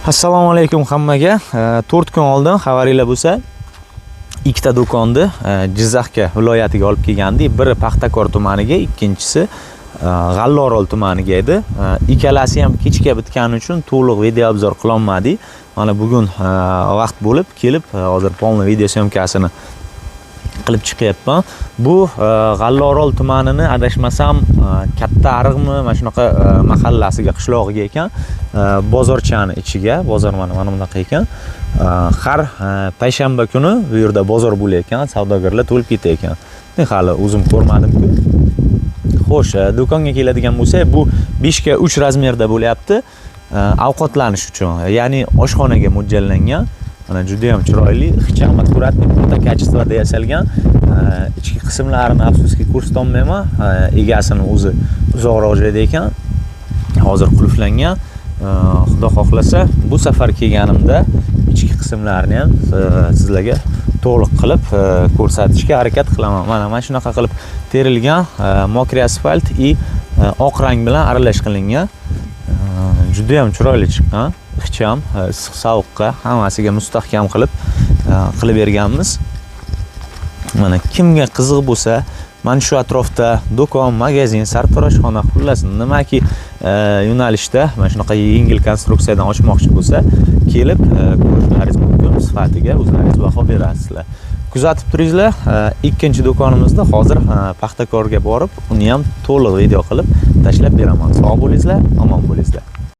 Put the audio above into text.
Assalomu alaykum hammaga. 4 kun oldin xabaringlar bo'lsa, ikkita do'konni Jizzaxga viloyatiga olib kelgandik. Biri Paxtakor tumaniga, ikkinchisi G'allaorol tumaniga edi. Ikkalasi ham kechga bitgani uchun to'liq video обзор qilolmadik. Mana bugun vaqt bo'lib kelib, hozir полный video съёмка sini qilib chiqyapman. Bu G'allaorol tumanini, adashmasam, Katta Ariqmi, mana shunaqa mahallasiga, qishlog'iga ekan. Bozorchani ichiga, bozor mana bunaqa ekan. Har payshanba kuni bu yerda bozor bo'lar ekan, savdogarlar to'lib ketar ekan. Men hali o'zim ko'rmadim-ku. Xo'sh, do'konga keladigan bo'lsak, bu 5 ga 3 размер da bo'lyapti. Ovqatlanish uchun, ya'ni oshxonaga mo'ljallangan. Mana juda ham chiroyli, ixcham, аккуратный, puxta качество da yasalgan. Ichki qismlarini, afsuski, ko'rsatolmayman. Egasini o'zi uzoqroq joyda ekan. Hozir qulflangan. Xudo xohlasa, bu safar kelganimda ichki qismlarini ham sizlarga to'liq qilib ko'rsatishga harakat qilaman. Mana shunaqa qilib terilgan, мокрый asfalt и oq rang bilan aralash qilingan. Juda ham chiroyli chiqqan, ixcham, issiq sovuqqa hammasiga mustahkam qilib berganmiz. Mana kimga qiziq bo'lsa, mana shu atrofda do'kon, magazin, sartaroshxona, xullas nimaki yo'nalishda mana shunaqa yengil konstruksiyadan ochmoqchi bo'lsa, kelib ko'rishlaringiz mumkin, sifatiga o'zlaringiz baho berasizlar. Kuzatib turinglar, ikkinchi do'konimizda hozir Paxtakorga borib, uni ham to'liq video qilib tashlab beraman. Sog' bo'linglar, omon bo'linglar.